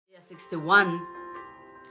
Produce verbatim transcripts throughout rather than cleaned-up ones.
Isaiah sixty-one,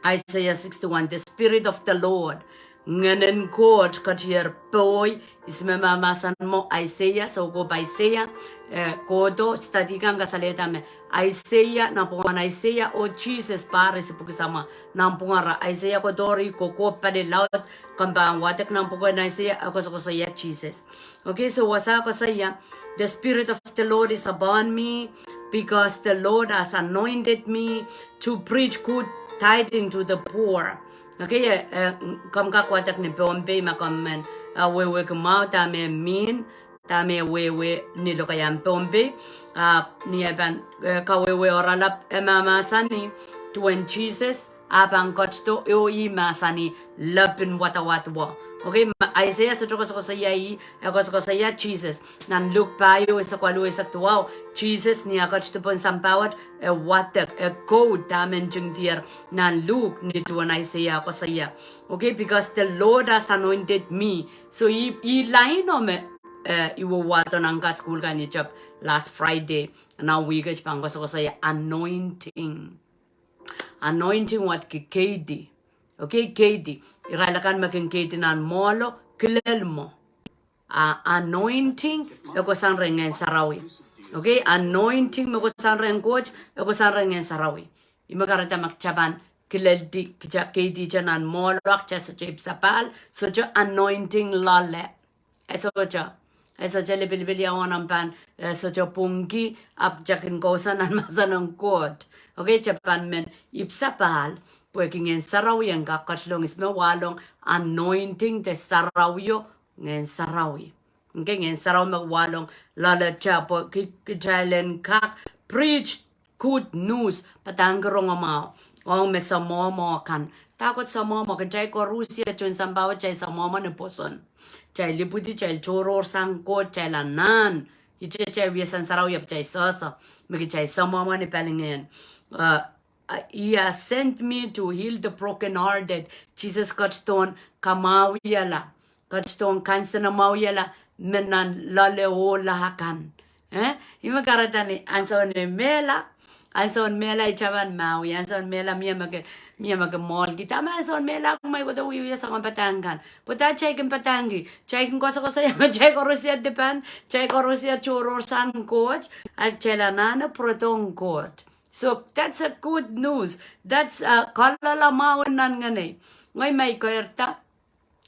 Isaiah sixty-one, the Spirit of the Lord. Ngehnen Koht ketier pohi, ihs me mahmahsen mwo Isaiah, soukohp Isaiah, eh, kohdo, study kan kasalehda me Isaiah, nanpwungen Isaiah, oh Sises pahr isi pwuhk samwa, nanpwungen reh Isaiah kohdo eri kohkohp pali laud, komw pahn wadek nanpwungen Isaiah, e koasokoasoia Sises. Okay, so wasa koasoia, the Spirit of the Lord is upon me, because the Lord has anointed me to preach good tidings to the poor. Okay, eh, eh, komw kak wadek ni Pohnpei ma komw men, eh, wehwehki mwahu dahme e mean, dahme e wehwe ni lokaiahn Pohnpei, ah, ni e pahn, eh, kawehwe oaralap e mahmahsanih, duwen Sises, ah pahn ketido oh ih mahsanih, lepin wadawad wo. Okay, ma Isaiah sohte koasokoasoia ih, e koasokoasoia Sises. Nan Luk pahieu eisek waluh eisek duwau, Sises ni ah ketido pohn sampah wet, e wadek, e quote dahme ntingdier nan Luk ni duwen Isaiah koasoia. Okay, because the Lord has anointed me. So ih, ih lain o me, eh, I wehwehdo nan kasukuhl kan ietep last Friday, nan wihk et pahn koasokoasoia anointing. Anointing wet ki keidi. Okay, keidi. Irail akan me kin keidi nan mwohlo, kilel mwo. Ah, anointing, e kohsang rehn Ngehn Sarawi. Okay, anointing me kohsang rehn Koht, e kohsang rehn Ngehn Sarawi. Ih me kahrehda ma kitail pahn kileldi, kitail keidihte nan mwohlo, kitail sohte ipwsapahl, sohte anointing loale. E sohte, e sohte lipilipil ia wahn omw pahn, eh, sohte pwungki, ahpw kitail kin kousoan nan mahsen en Koht. Okay, kitail pahn men ipwsapahl, pwehki Ngehn Sarawi en kak ketilong ihs me wahlong anointing de sarawio, Ngehn Sarawi. Okay, Ngehn Sarawi me wahlong loaleta pwe ki, kitail en kak preach good news, padahngki rongamwahu ong me samwohmwo kan. Dahkot samwohmwo? Kitail koarusie tohn sampah wet kitail samwohmwo ni pwoson. Kitail ipwidi, kitail tohrohr sang Koht, kitail anahn. Ihte kitail wia sansarawi ahpw kitail sehse me kitail samwohmwo ni palingehn. Uh, uh, He has sent me to heal the brokenhearted. Sises ketidohn kamwahwihala, ketidohn kansenamwahwihala me nan loale ohla kan. Eh? Ih me kahrehda ni ansoun mehla, ansoun mehla I taman mwahu, ansoun mehla mie me ke, mie me ke mwohlki. Dahme ansoun mehla kumwail kohdo wiewia soangen padahk kan? Pwe dahme kitail kin padahngki? Kitail kin koasokoasoia me kitail koarusie dipan, kitail koarusie tohrohr sang Koht, a kitail anahne pwurodohng Koht. So that's a good news. That's a kaloalamwahu nan ngenei. Ngehi ma I keirda,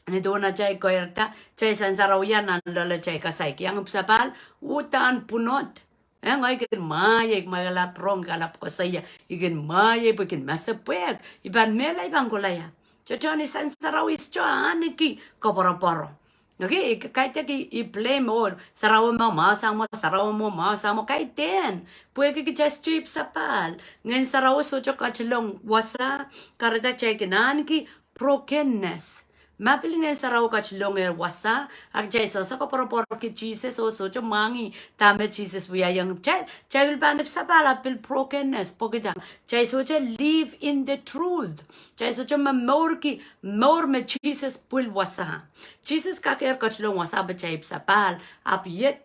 ni duwen atail keirda, kitail sansarawia nan loale kitail kasaik iang ipwsapahl, uhdahn pwunod. Eh, ngehi kin mwahiei, kumwail kalap rong, kalap koasoia, I kin mwahiei pwe I kin masepwehk, I pahn mehla, I pahn kohla ia. Sohte ni sansarawi sohte ahneki koapworopworo. Okay, I kaidehk I blame oh sarawi mwo mwahu sang mwo, sarawi mwo mwahu sang mwo, kaidehn. Pwehki kitail sohte ipwsapahl. Ngehn Sarawi sohte ketilong wasa, kahrehda kitail kin ahneki brokenness. Ma pil Ngehn Sarawi ketilong eh wasa, a kitail sehse koapworopworki Sises oh sohte mwahngih dahme Sises wiahiong. Kitail, kitail pil pahn ipwsapahl ahpw pil brokenness, pwehki dah? Kitail sohte live in the truth. Kitail sohte momourki mour me Sises pwil wasa. Sises kakehr ketilong wasa pwe kitail ipwsapahl, ahpw iet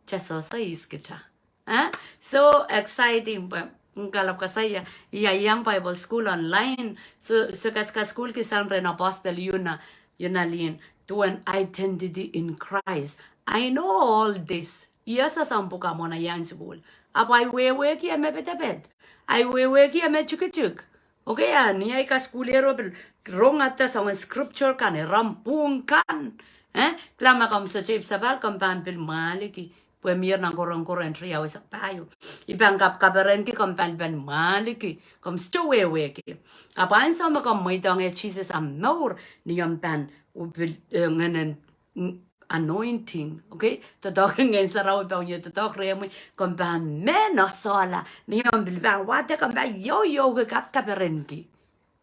kitail sehse ihs kitail. Eh? So exciting, pwe, mm, kalap koasoia, I iang Bible school online. So, so kas, kas school ki sang rehn apostle Yuna, Yuna Lin, duwen identity in Christ. I know all this. Iei soangen pwuhk ahmw iang school. Ahpw ahi wehwehki e me pedeped. Ahi wehwehki e me tikitik. Okay, a ni ahi kasukuhl ero pil rongada soangen scripture kan, irair pwung kan. Eh, kilang ma komw sohte ipwsapahl, komw pahn pil mwahliki. Pwe mier nan Korint, Korint riau eisek pahieu. I pahn kap, kaperenki komw pahn pahn mwahliki. Komw sohte wehwehki. Ahpw ansou me komw mweidohng eh Sises ahmw mour, ni omw pahn, uh, pil, eh, ngehnen, mm, anointing, okay? Doadoahk en Ngehn Sarawi pahn ie doadoahk rehmwi, komw pahn mehn esehla. Ni omw pil pahn wadek, komw pahn iouiouki, kap, kaperenki.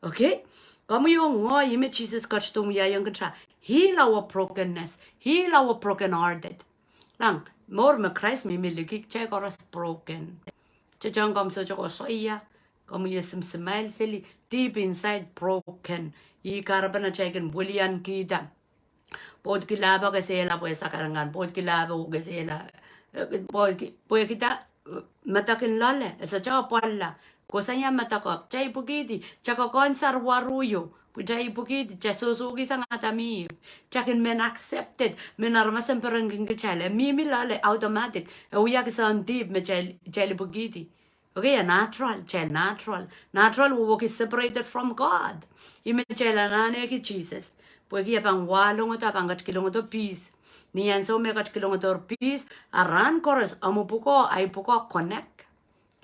Okay? Komwi oh ngehi, ih me Sises ketido wiahiong kitail. Heal our brokenness. Heal our brokenhearted. Kilang, mour me Krais mihmi liki, kitail koaros broken. Kitail, komw sohte koasoia, komw ie simsimail seli, deep inside broken. Ih kahrepen atail kin wiliankihda. Pwoud kilapo kesehla pwe sakarangan. Pwoud kilapo kesehla. Eh, pwoud ki-, pwehki dah? Medekin loale, e sohte apwalla. Koasoia medekin, kitail ipwikihdi, kitail koakohn sarawi waruio, pwe kitail ipwikihdi, kitail sohsohki sang Adam Eve. Kitail kin men accepted, men aramas en perenki kitail. E mihmi loale, automatic. E wia kisehn dihp me kitail, kitail ipwikihdi. Okay, a natural, kitail natural. Natural wehwehki separated from God. Ih me kitail anahneki Sises. Pwehki e pahn wahlongdo, e pahn ketikihdo peace. Ni ansou me ketikihdo peace, a rahn koaros, omw pwukoa, ahi pwukoa connect.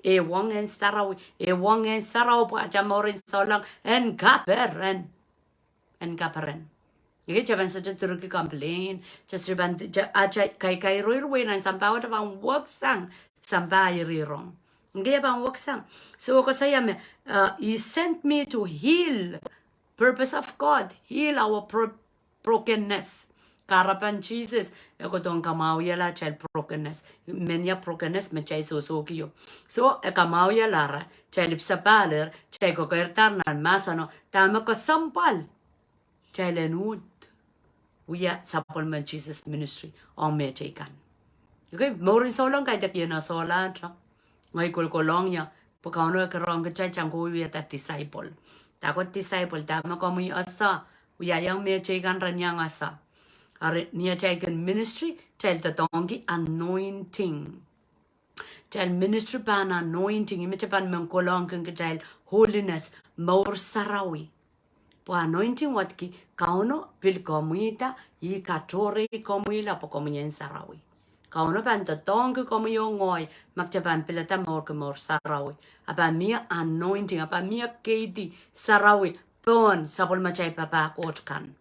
E wong en sarawi, e wong en sarawi pwe atail mour en souleng en kaperen. En kaperen. Ih kitail pahn sohte turki complain, just riban, atail kaikai roir wein nan sampah wet pahn weksang, sampah irihrong. Ih kitail pahn weksang. So, koasoia me, uh, he sent me to heal. Purpose of God, heal our pro-, brokenness. Kahrepen Sises, e kohdohn kamwahwihala atail brokenness. Menia brokenness me kitail sohsohkio. So, e kamwahwihala re, kitail ipwsapahl, kitail kokoirdahr nan mahseno, dahme kesempwal. Kitail en uhd wia sapwellimen Sises ministry, ong mehteikan. Okay, mour en souleng kaidehk ieno souleng, ngehi kolkolohng ie, pwe Kauno e kerehng kitail, kitail en kak wiahda disciple. Dahkot disciple, dahme komwi ese, wiahiong mehteikan re iang ese. Eri ni atail kin ministry, kitail doadoahngki anointing. Kitail ministry pahn anointing, ih me kitail pahn men kolahngkin kitail holiness, mour sarawi. Pwe anointing wadki, Kauno pil komwihda, ih katohrei komwihla pwe komwi en sarawi. Kauno pahn doadoahngki komwi oh ngehi, ma kitail pahn pilada mourki mour sarawi. A pahn mie anointing, a pahn mie keidi sarawi, pohn sapwellimatail papah Koht kan.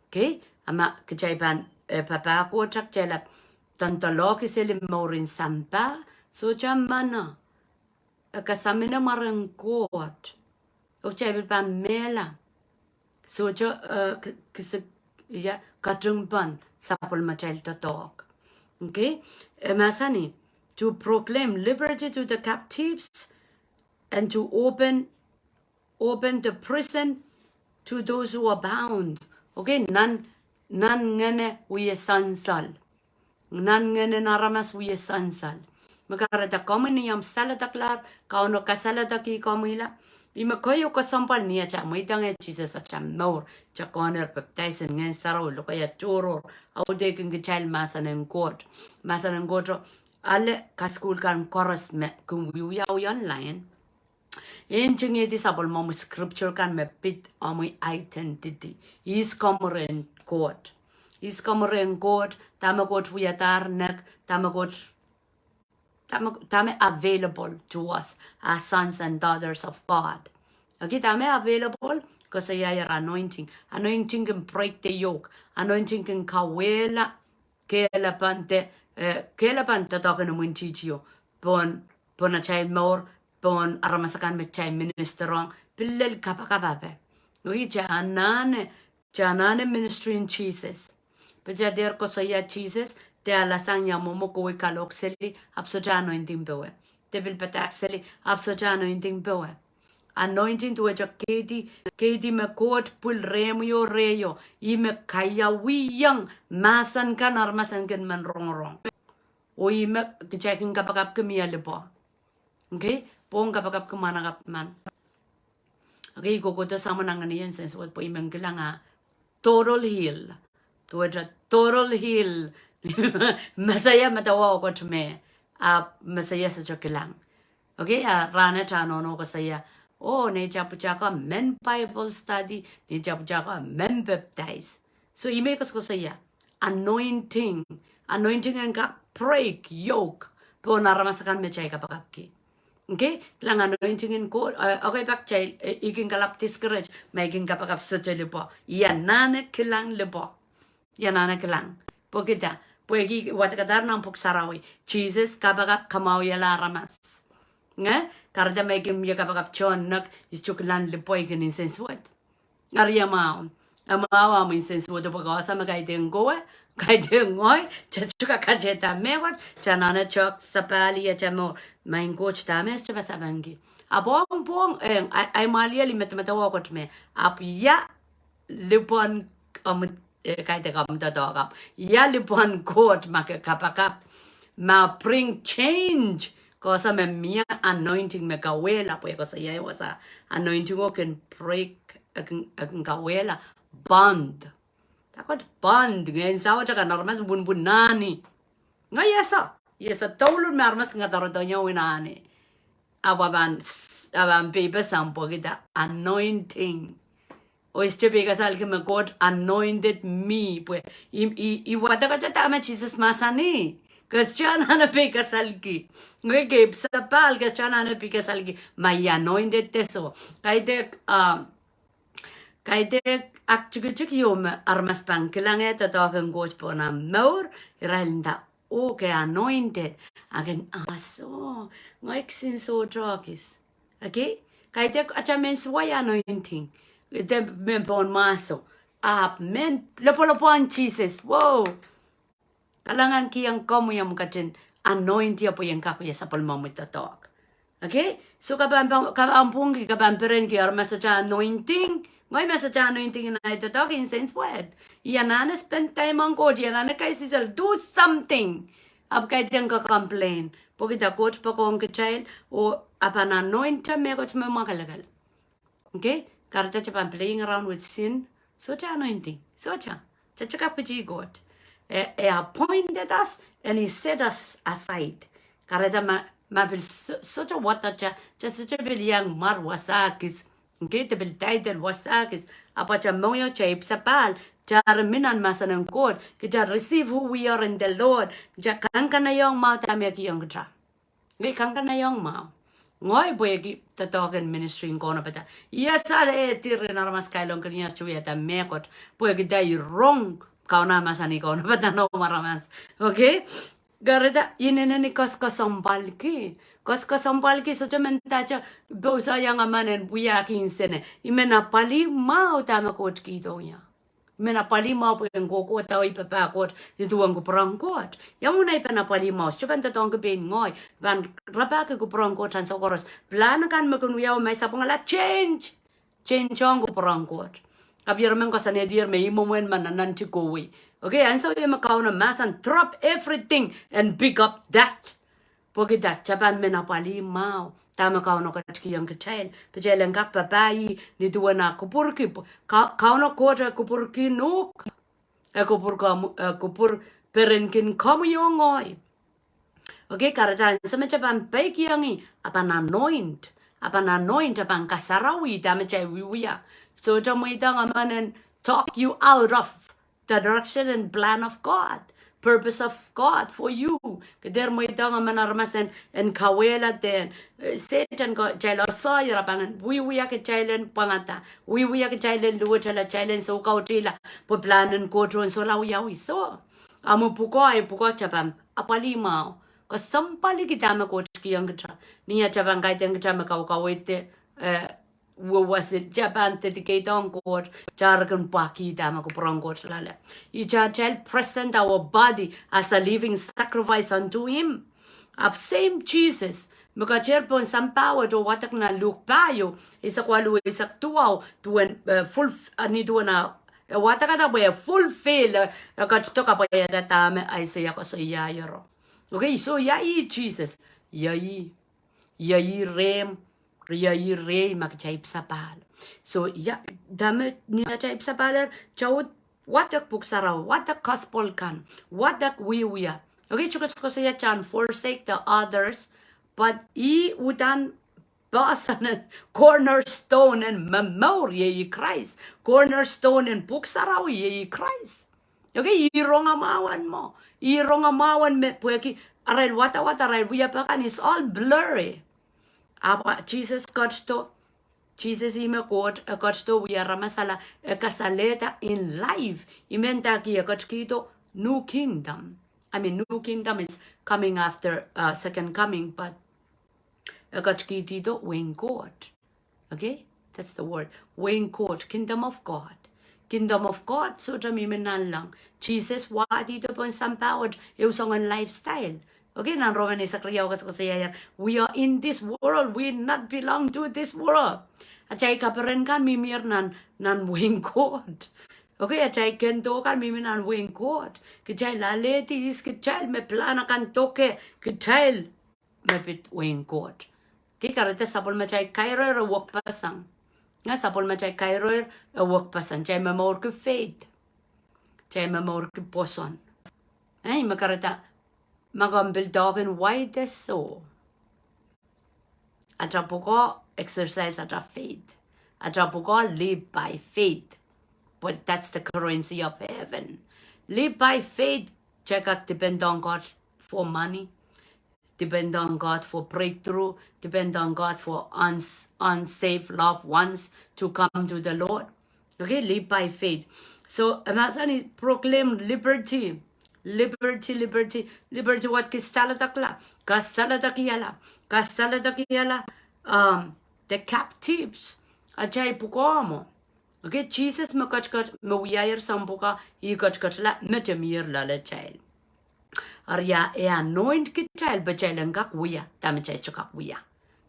Okay, a ma kitail pahn, eh, papah Koht, kitail ahpw doadoahngki seli mour en sampah, sohte mano. E kasamine mwaren Koht. Oh kitail pil pahn mehla. Sohte, eh, k-, kisi, ia, katingpen sapwellimatail doadoahk. Okay, e mahsanih, to proclaim liberty to the captives and to open open the prison to those who are bound. Okay, nan, nan ngehne wie sansal. Nan ngehnen aramas wie sansal. Me kahrehda komwi ni omw saledekla, Kauno kasaledekih komwihla. Ih me keieu kesempwal ni atail mweidohng Sises atail mour, kitail kohner, papidaisin Ngehn Sarawi, lokaia tohrohr, audehkin kitail mahsen en Koht. Mahsen en Koht, ale kasukuhl kan koaros me kin wiewiawi online. Ntingihdi sapwellimomwi scripture kan me pid omwi identity. Ihs komwi rehn Koht. Ihs komwi rehn Koht, dahme Koht wiadahr nek, dahme Koht, dahme, dahme available to us as sons and daughters of God. Okay, dahme available, koasoiaier anointing. Anointing kin break the yoke. Anointing kin kauwehla, kehlapan de, eh, kehlapan doadoahk en imwintihtio. Pohn pohn atail mour, pohn aramas akan me kitail minister ong, pil lel kapakap ape. Oh kitail anahne, kitail anahne ministry en Sises. Pwe kitail dehr koasoia Sises, de alasang ia mwomwe kohwei kalohk seli, ahpw sohte anointing powe. De pil padahk seli, ahpw sohte anointing powe. Anointing duwehte keidi, keidi me Koht pwil rehmwi oh rehi, ih me kaiawiong mahsen kan aramas en kin men rongorong. Oh ih me kitail kin kapakapki mie lipwe. Okay? Pwong kapakapki mwahnakapw men. Okay, I kohkohdo Sahmo nangen ie, nsensuwed pwe I men kilang ah total heal. Duwehte total heal. Mesaia medewe oh Koht me. Ahpw Mesaia sohte kilang. Okay, a rahn et a nohno koasoia, oh, neitail pwutako men Bible study, neitail pwutako men baptize. So, I men koasokoasoia, anointing, anointing en kak break yoke pohn aramas akan me kitail kapakapki. Okay, kilang anointing en Koht, eh, okay, pak kitail, eh, I kin kalap discourage, ma I kin kapakap sohte lipwe. I anahne kilang lipwe. I anahne kilang. Pwehki dah, pwehki wadekadahr nan pwuhk sarawi. Sises kapakap kamwahwihala aramas. Nge, kahrehda ma I kin mie kapakap tohn nek, I sohte kilang lipwe, I kin nsensuwed. Eri e mwahu. E mwahu omw nsensuwed pwe ke ese me kaidehn kowe, kaidehn ngehi, kitail sohte kak katehdahng mehkot, kitail anahne kak sapahl ie atail mour. Maing Koht, dahme sohte pasapengki. Ahpw pwong, pwong, eh, ahi, ahi mwahliel I medemedewe oh Koht me. Ahpw ia lipwen omw, eh, kaidehn omw doadoahk ahpw ia lipwen Koht ma ke kapakap. ma bring change. Koasoia me mie anointing me kawehla, pwe koasoia wasa anointing o kin break, e kin, e kin kawehla bond. Dahkot bond, ngehn saut akan aramas pwunpwun nahne. Ngehi ese, ese douluhl me aramas ngehi doarodohng ie wie nahne. Ahpw e pahn, e pahn peipe sang pwehki the anointing. Oh, I sohte peikasalki me Koht anointed me, pwe I, I, I wadek ata dahme Sises mahsanih. Ke sohte anahne peikasalki. Ngehi kei pwuhk sapahl, ke sohte anahne peikasalki ma I anointed de soh. Kaidehk, um, kaidehk aktikitik ieu me aramas pahn kilang ie doadoahk en Koht pohn ahmw mour, irail nda, oh, ke anointed. A kin, ah, soh, ngehi kisin sohte kis. Okay? Kaidehk ata mehn suwei anointing. De mehn pohn mahso. Ahpw mehn lopwolopwohn Sises. Whoa. Kalahngan kihong komwi omw ketin anoint ie pwe ien kak wia sapwellimomwi doadoahk. Okay? So ke pahn, pahn, ke pahn pwungki, ke pahn perenki aramas sohte anointing. Ngehi ma sohte anointing en ahi doadoahk, nsensuwed. I anahne spend time ong Koht, I anahne kaisihsol, do something. Ahpw kaidehk ke complain. Pwehki dah, Koht poakohng kitail, oh e pahn anoint mehkot me mwakelekel. Okay? Kahrehda kita pahn playing around with sin. Sohte anointing. Sohte. Kita kak piti Koht. E, e appointed us and he set us aside. Kahrehda ma, ma pil so-, sohte wadek kita, kita sohte pil iang mwar wasa kis. Okay? Kita pil title wasa kis. Ahpw kita mohngiong, kita ipwsapahl, sapahl, kita eri mi nan mahsen en Koht, kita receive who we are in the Lord. Kita kankanaiong mwahu dahme e kihong kita. Ngehi kankanaiong mwahu. Ngehi pwehki doadoahk en ministry en kaunopada. I ese ale e diren aramas kailongkin ie sohte wiahda mehkot. Pwehki dah, I rong Kauno mahsanih kaunopada noumw aramas. Okay? Kahrehda inenen I koaskoasoanpwalki. Koaskoasoanpwalki sohte mendahte pousoiong emen en wiahki nsene. I men apwalih mwahu dahme Koht kihdo ie. I men apwalih mwahu pwe en kohkohdo ih papah Koht, nin duwen kupwur en Koht. Ia mwomwen I pahn apwalih mwahu, sohte pahn doadoahngki pein ngehi, pahn rapahki kupwur en Koht ansou koaros. Pilahn akan me kin wiawi ma I sapwungala, change. Change ong kupwur en Koht. Ahpw irail men koasoanehdier me ih mwomwen me nannanti kohwei. Okay, ansou ieu me Kauno mahsanih, drop everything and pick up that. Pwehki dah, kita pahn men apwalih mwahu dahme Kauno ketikihong kitail. Pwe kitail en kak papah ih nin duwen ah kupwurki. Pwe Ka-, Kauno Koht e kupwurki uhk. E kupwur komw-, e kupwur perenkin komwi oh ngehi. Okay, kahrehda ansou me kita pahn peikiong ih, e pahn anoint. E pahn anoint, e pahn kasarawi dahme kita wiewia. Sohte mweidohng emen en talk you out of the direction and plan of God, purpose of God for you. Ke dehr mweidohng emen aramas en, en kawehla dehn, eh, Sehdan ko, kitail oh soh, ira pahn wiewia kitail en pwangada, wiewia kitail en luwetala, kitail en soukautihla, pwe pilahn en Koht en solahr wiawi. So, amw pwukoa, ahi pwukoa, kita pahn apwalih mwahu. Koasoanpwalki dahme Koht kihong kita. Ni ah kita pahn kaidehn kita me kaukaweid, eh, wehwehki, kita pahn dedicate ong Koht, kita eri kin pwakihda me kupwur en Koht loale. Ih kita, kita present our body as a living sacrifice unto him. Ahpw same Jesus, me ketier pohn sampah wet oh wadek nan Luk pahieu, eisek waluh, eisek duwau, duwen, eh, full, eh, nin duwen ah, eh, wadek ata pwe fulfill, eh, eh, ketido kapwaiada dahme Aiseia koasoiaiero. Okay, so ia ih Jesus, ia ih. Ia ih rehmw, ia ih rehi ma kita ipwsapahl. So, ia, dahme, ni kita ipwsapahl, kita wadek pwuhk sarawi, wadek gospel kan, wadek wiewia. Okay, kita koasokoasoia kita en forsake the others, but ih uhdahn person, cornerstone en momour, ia ih Krais. Cornerstone en pwuhk sarawi, ia ih Krais. Okay, ih rongamwahu en mwo. Ih rongamwahu en me, pwehki arail wadawad, arail wiepe kan, it's all blurry. Ahpw Jesus ketido, Jesus ih me Koht, e ketido wia aramasala, e kasalehda in life. I men dahki e ketikihdo new kingdom. I mean, new kingdom is coming after, uh, second coming, but e ketikihdihdo wehin Koht. Okay? That's the word. Wehin Koht, kingdom of God. Kingdom of God, sohte mihmi nanleng. Jesus wadihdo pohn sampah wet, ehu soangen lifestyle. Okay, nan Roman eisek riau koasokoasoiaier, we are in this world, we not belong to this world. Atail kaperen kan mihmier nan, nan wehin Koht. Okay, atail kendo kan mihmi nan wehin Koht. Kitail alehdi ihs kitail, me pilahn akan doke kitail me pid wehin Koht. Okay, kahrehda sapwellimatail kairoir e wekpeseng. Nga sapwellimatail kairoir e wekpeseng. Kitail momourki faith. Kitail momourki pwoson. Eh, ih me kahrehda ma komw pil doadoahk en why de soh. Ata pwukoa exercise ata faith. Ata pwukoa live by faith. But that's the currency of heaven. Live by faith. Kitail kak depend on God for money. Depend on God for breakthrough. Depend on God for uns-, unsaved loved ones to come to the Lord. Okay, live by faith. So, e mahsanih proclaim liberty. Liberty, liberty, liberty, wet ki saledekla, kasalehdakihala, kasalehdakihala, um, the captives. Atail pwukoa mwo. Okay, Sises me ketiket, me wiahier soahng pwukoa, ih ketiketla met e mier loaletail. Eri e anoint kitail pwe kitail en kak wia dahme kitail sohte kak wia.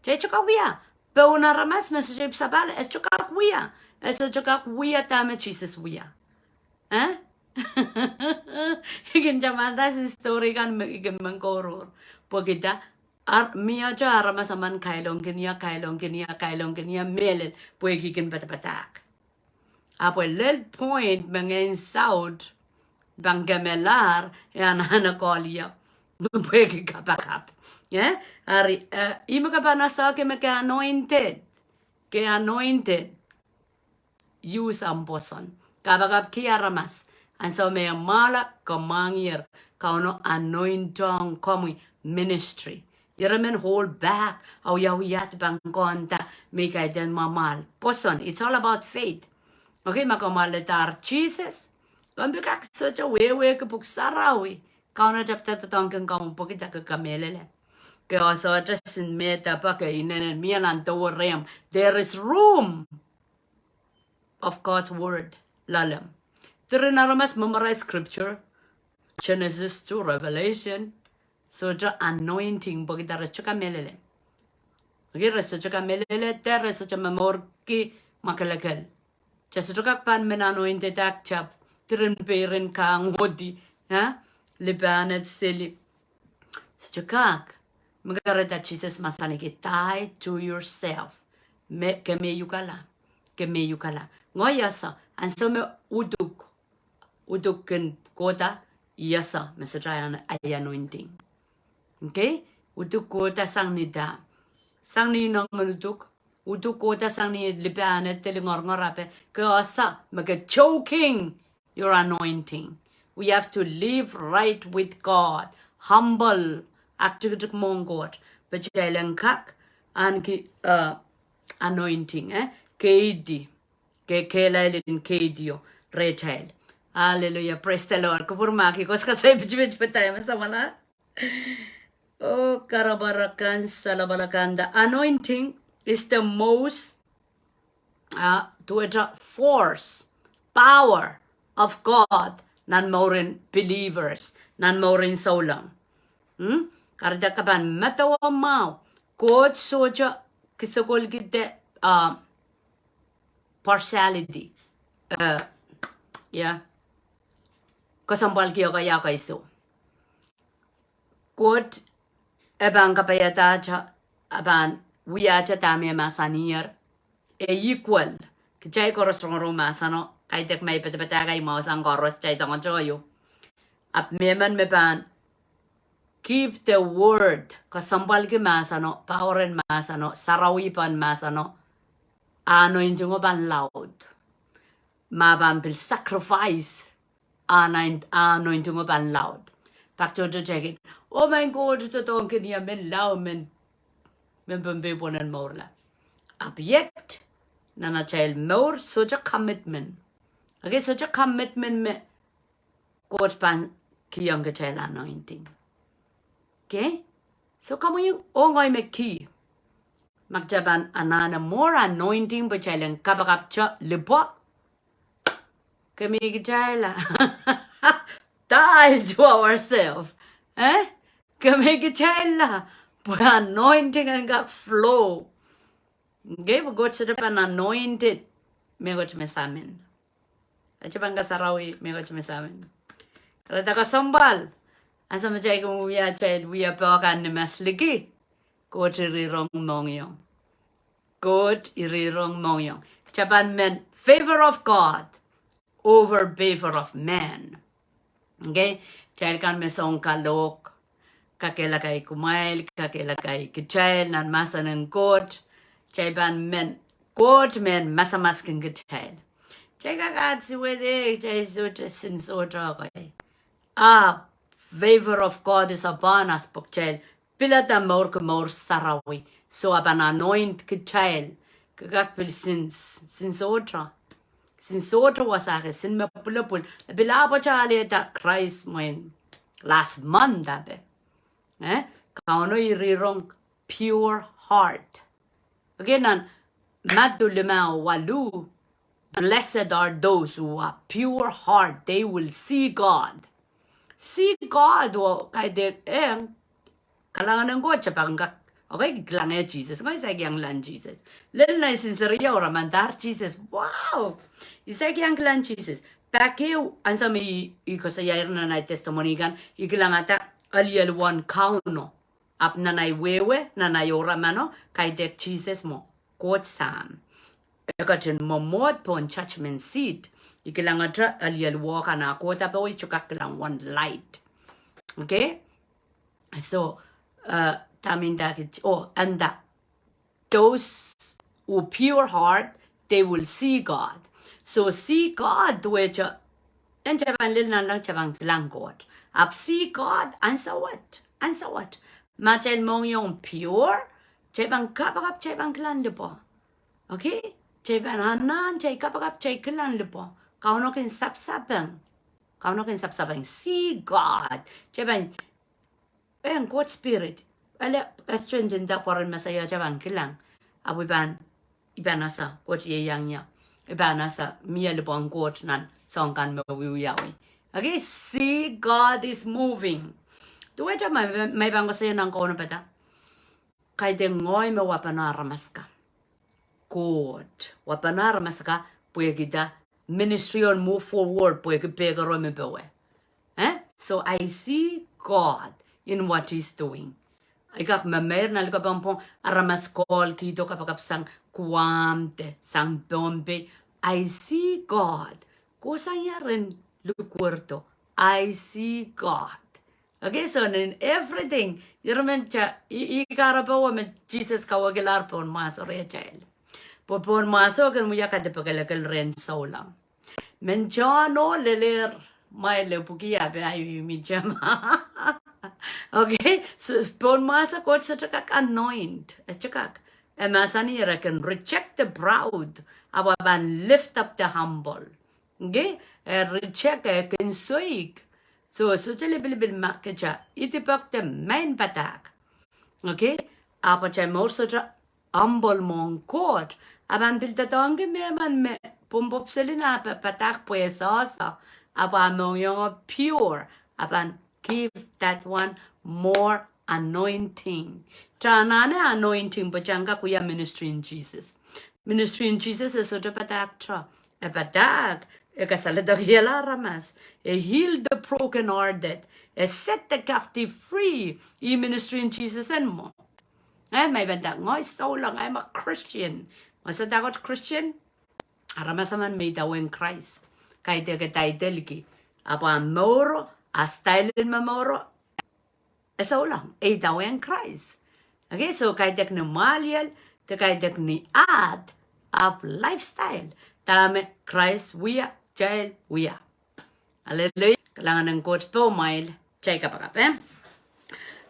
Kitail sohte kak wia. Pohn aramas me sohte ipwsapahl, e sohte kak wia. E sohte kak wia dahme Sises wia. Eh? I kin tamanda story kan me, I kin men kouruhr. Pwehki dah, ar-, mie sohte aramas emen kailongkin ie, kailongkin ie, kailongkin ie, mehlel, pwehki kin padapadahk. Ahpw e lel point me ngehn saut pahn kemelahr, e anahne kohl ie. Pwehki kapakap. Eh? Eri, eh, ih me ke pahn ese ke me ke anointed. Ke anointed. Use omw pwoson. Kapakapki aramas. Ansou me e mwahula, ke mwahngiher. Kauno anointing komwi ministry. Ire men hold back, awiawi ahd pahn konda me I kaidehn mwamwahl. Pwoson, it's all about faith. Okay, ma ke mwahuladahr Sises, komw pil kak sohte wehwehki pwuhk sarawi. Kauno tapda doadoahngkin komwi pwehki dah ke kamehlele. Ke ese ese me dah pahn ke inenen mie nan dewe rehmw. There is room of God's word loalomw. Diren aramas memorize scripture, Genesis to Revelation, sohte anointing, pwehki dah re sohte kamehlele. Okay, re sohte kamehlele, de re sohte momourki mwakelekel. Kitail sohte kak pahn men anointed ahpw kitail diren peirin kang odi, eh? Lipahned seli. Sohte kak. Me kahrehda Sises mahsanihki, die to yourself. Me, ke mehukala. Ke mehukala. Ngehi ese, ansou me uduk, uduk kin kohda, I ese me sohte ahi anointing. Okay? Uduk kohda sang ni dah? Sang ni inengen uduk. Uduk kohda sang ni lipahned de lingorongor, ahpw ke ese me ke choking your anointing. We have to live right with God. Humble, aktikitik mwohn Koht. Pwe kitail en kak ahneki, uh, anointing, eh? Keidi. Ke kehlail en keidio rehtail. Hallelujah. Praise the Lord. Kupwur mahki, koasoakoasoi pitipit padahi me samwala. Oh, karabarakan, salabalakan. The anointing is the most, uh, duwehte force, power of God nan mouren believers, nan mouren souleng. Hmm? Kahrehda ke pahn medewe mwahu, Koht sohte kisekolkihda, uh, partiality. Uh, yeah. Kesempwalki ekei ah ekei soh. Koht e pahn kapaiada kitail, e pahn wiahda dahme e mahsaniher. E equal. Kitail koaros rongorong mahseno, kaidehk ma I padapadahk ahi mwahu sang koaros, kitail soangen tohto. Ahpw mehmen me pahn give the word, kesempwalki mahseno, power en mahseno, sarawi pahn mahseno, anointing o pahn laud. Ma pahn pil sacrifice, anoint-, anointing o pahn laud. Pak tohto teikin, oh my God, doadoahngkin ie, men lao, men, men pempei pwonen mourla. Ahpw iet, nan atail mour, sohte commitment. Okay, sohte commitment me Koht pahn kihong kitail anointing. Okay? So komwi oh ngehi me kih. Ma kitail pahn anahne more anointing pwe kitail en kapakapte lipwe, kemehkitailla. Die to ourselves. Eh? Kemehkitailla. Pwe anointing en kak flow. Okay, pwe Koht sohte pahn anointed mehkot me samin. Atail pahn kasarawi mehkot me samin. Kahrehda kesempwal, ansou me kitail kin wia, kitail wia pahn kan ni mas liki. Koht irihrong mohngiong. Koht irihrong mohngiong. Kitail pahn men favor of God over favor of man. Okay? Kitail kan me soun kalohk, kakehlakai kumwail, kakehlakai kitail nan mahsen en Koht. Kitail pahn men, Koht men masamaskin kitail. Kitail kak add suwed, eh, kitail sohte sin sohte okay. Ah, favor of God is upon us, pwe kitail pilada mour ki mour sarawi. So e pahn anoint kitail. Ke kak pil sin, sin sohte. Sin sohte wasa ke, sin me pwulopwul. E pil ahpw kitail alehda Krais mwein last month ape. Eh? Kauno irihrong pure heart. Okay, nan Madiu limau waluh, "Blessed are those who are pure heart, they will see God." See God, oh, kaidehn, eh, kalahngan en Koht kitail pahn kak, okay, kilang eh Sises, ngehi saik iang kilang Sises. Lel nei sinseria oh re men dar Sises, wow, I saik iang kilang Sises. Pak ehu, ansou me I, I koasoiaier nan ahi testimony kan, I kilangada alien wen Kauno. Ahpw nan ahi wehwe, nan ahi oramano, kaidehk Sises mwo Koht Sahm. E ketin mwomwohd pohn judgment seat. I kilangada alien wo kan ah kohda powe I kak kilang wen light. Okay? So, uh, taminda kit, oh, and that those who pure heart, they will see God. So see God, wehte, en kitail pahn lel nanleng kitail pahn kilang Koht. Ahpw see God, ansou wet, ansou wet. Ma kitail mohngiong pure, kitail pahn kapakap, kitail pahn kilang lipwo. Okay? Kitail pahn anahn, kitail kapakap, kitail kilang lipwo. Kauno kin sapsapeng. Kauno kin sapsapeng. See God. Kitail pahn en Koht spirit. Ele, e sohte nda pwe ren Mesaia kitail pahn kilang. Ahpw I pahn, I pahn ese Koht ieiang ie. I pahn ese mie lipwen Koht nan soahng kan me wiewiawi. Okay, see God is moving. Duwehte ma, ma I pahn koasoia nan kaunopada. Kaidehn ngehi me wapeno aramas ka. Koht wapeno aramas ka pwehkihda ministry en move forward pwehki pehkero me powe. Eh? So I see God in what he's doing. I kak memeir nan likapw en pwong aramas kohlkihdo kapakap sang Guam de sang Pohnpei. I see God. Kohsang ia ren likwerdo. I see God. Okay, so in everything, ire men kitail, I, I kahrepe oh me Sises kawekilahr pohn mwahso rehtail. Pwe pohn mwahso kin wia kadipekelekel rehn souleng. Men John oh lelehr, mwail lepwiki ape ahi mihmi tama. Okay, so pohn mwahso Koht sohte kak anoint, e sohte kak. E mahsanih e kin reject the proud, ahpw e pahn lift up the humble. Okay, e reject, e kin soik. So, sohte lipilipil ma kitail idipek de maing padahk. Okay, ahpw atail mour sohte humble mwohn Koht. E pahn pil doadoahngki mehmen me pwopwopwseli nan pa-, padahk pwe e sohso. Ahpw e mohngiong pure. E pahn give that one more anointing. Kitail anahne anointing pwe kitail en kak wia ministry en Sises. Ministry en Sises e sohte padahk te. E padahk, e kasalehdakihala aramas. E heal the brokenhearted. E set the captive free. Ih ministry en Sises en mwo. Eh, ma I pahn nda ngehi souleng, I am a Christian. Ma I sohte dahkot Christian, aramas emen me idawehn Krais. Kaidehk e taidelki. Ahpw ah mouro, ah style en momouro, e souleng, e idawehn Krais. Okay, so kaidehk ni mwahliel, de kaidehk ni ahd, ahpw lifestyle. Dahme Krais wia, kitail wia. Hallelujah. Kalahngan en Koht pwe mwail, kitail kapakap, eh?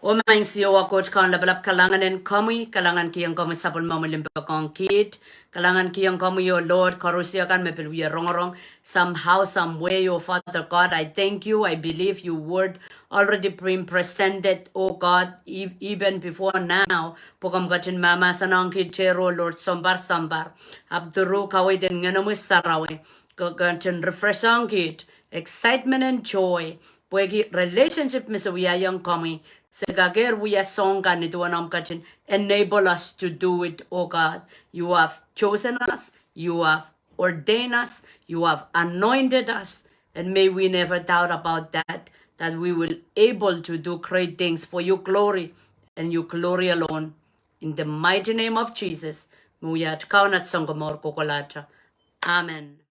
Oh Maing Siohwa Koht Kaun Lapalap, kalahngan en komwi, kalahngan kihong komwi sapwellimomwi limpoak ong kiht, kalahngan kihong komwi, oh Lord, koarusie kan me pil wie rongorong, somehow, some way, oh Father God, I thank you, I believe your word already been presented, oh God, e-, even before now, pwe komw ketin mahmahsanihong kiht, oh Lord, sounpar sounpar. Ahpw through kaweid en Ngenomwi Sarawi, ke-, ketin refresh ong kiht, excitement and joy, pwehki relationship me se wiahiong komwi, se kakehr wia soahng kan nin duwen omw ketin enable us to do it, oh God. You have chosen us, you have ordained us, you have anointed us, and may we never doubt about that, that we will able to do great things for your glory and your glory alone. In the mighty name of Jesus, me wia at Kaun at Sounkomour kohkohlahte. Amen.